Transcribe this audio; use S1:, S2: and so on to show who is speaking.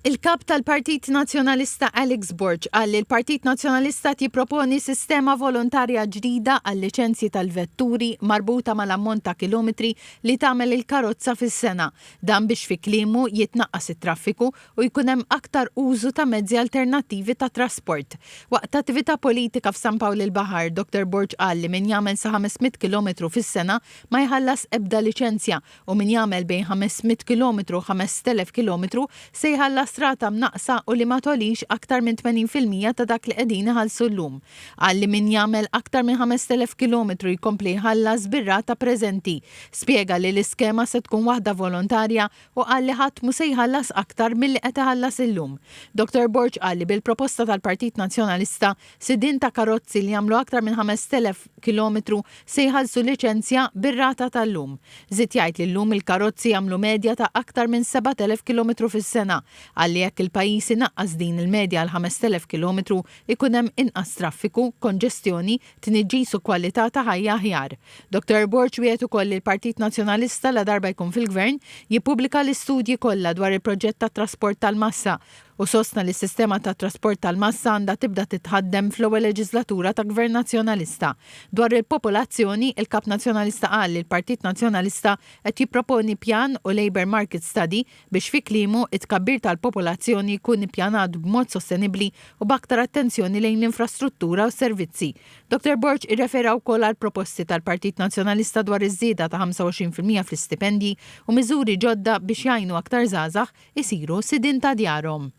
S1: Il-Kap tal-Partit Nazzjonalista Alex Borg qal li l-Partit Nazzjonalista qed jipproponi sistema volontarja ġdida għal-liċenzji tal-vetturi marbuta mal-ammont ta' kilometri li tagħmel il-karozza fis-sena. Dan biex fi kliemu jitnaqqas it-traffiku u jkun hemm aktar użu ta' mezzi alternattivi ta' trasport. Waqt attività politika f'San Pawl il-Baħar, Dottor Borg qal li min jagħmel sa 500 kilometru fis-sena ma jħallas ebda liċenzja u min jagħmel bejn 500 kilometru u 5,000 kilometru se jħallas rata mnaqqsa u li ma togħlix aktar minn 80% ta' dak li qegħdin iħallsu llum. Qal li min jagħmel aktar minn 5,000 kilometru jkompli jħallas bir-rata preżenti. Spjega li l-iskema se tkun waħda volontarja u qal li ħadd mhu se jħallas aktar milli qed iħallas illum. Dottor Borg qal li bil-proposta tal-Partit Nazzjonalista, sidien ta' karozzi li jagħmlu aktar minn 5,000 kilometru se jħallsu liċenzja bir-rata tal-lum. Żied jgħid li llum il-karozzi jagħmlu medja ta' aktar minn 7,000 kilometru fis-sena. Qal li jekk il-pajjiż inaqqas din il-medja għal 5,000 kilometru jkun hemm inqas traffiku, konġestjoni, tniġġis u kwalità ta' ħajja aħjar. Dottor Borg wiegħed ukoll li l-Partit Nazzjonalista ladarba jkun fil-Gvern jippubblika l-istudji kollha dwar il-proġett tat-trasport tal-massa u sostna li s-sistema tat-trasport tal-massa għandha tibda titħaddem fl-ewwel leġiżlatura ta' Gvern Nazzjonalista. Dwar il-popolazzjoni, il-Kap Nazzjonalista qal li l-Partit Nazzjonalista qed jipproponi pjan u labour market study biex fi kliemu, it-tkabbir tal-popolazzjoni jkun ippjanat b'mod sostenibbli u b'aktar attenzjoni lejn l-infrastruttura u s-servizzi. Dottor Borg irrefera wkoll għall-proposti tal-Partit Nazzjonalista dwar iż-żieda ta' 25% fl-istipendji u miżuri ġodda biex jgħinu aktar żgħażagħ isiru sidien ta' djarhom.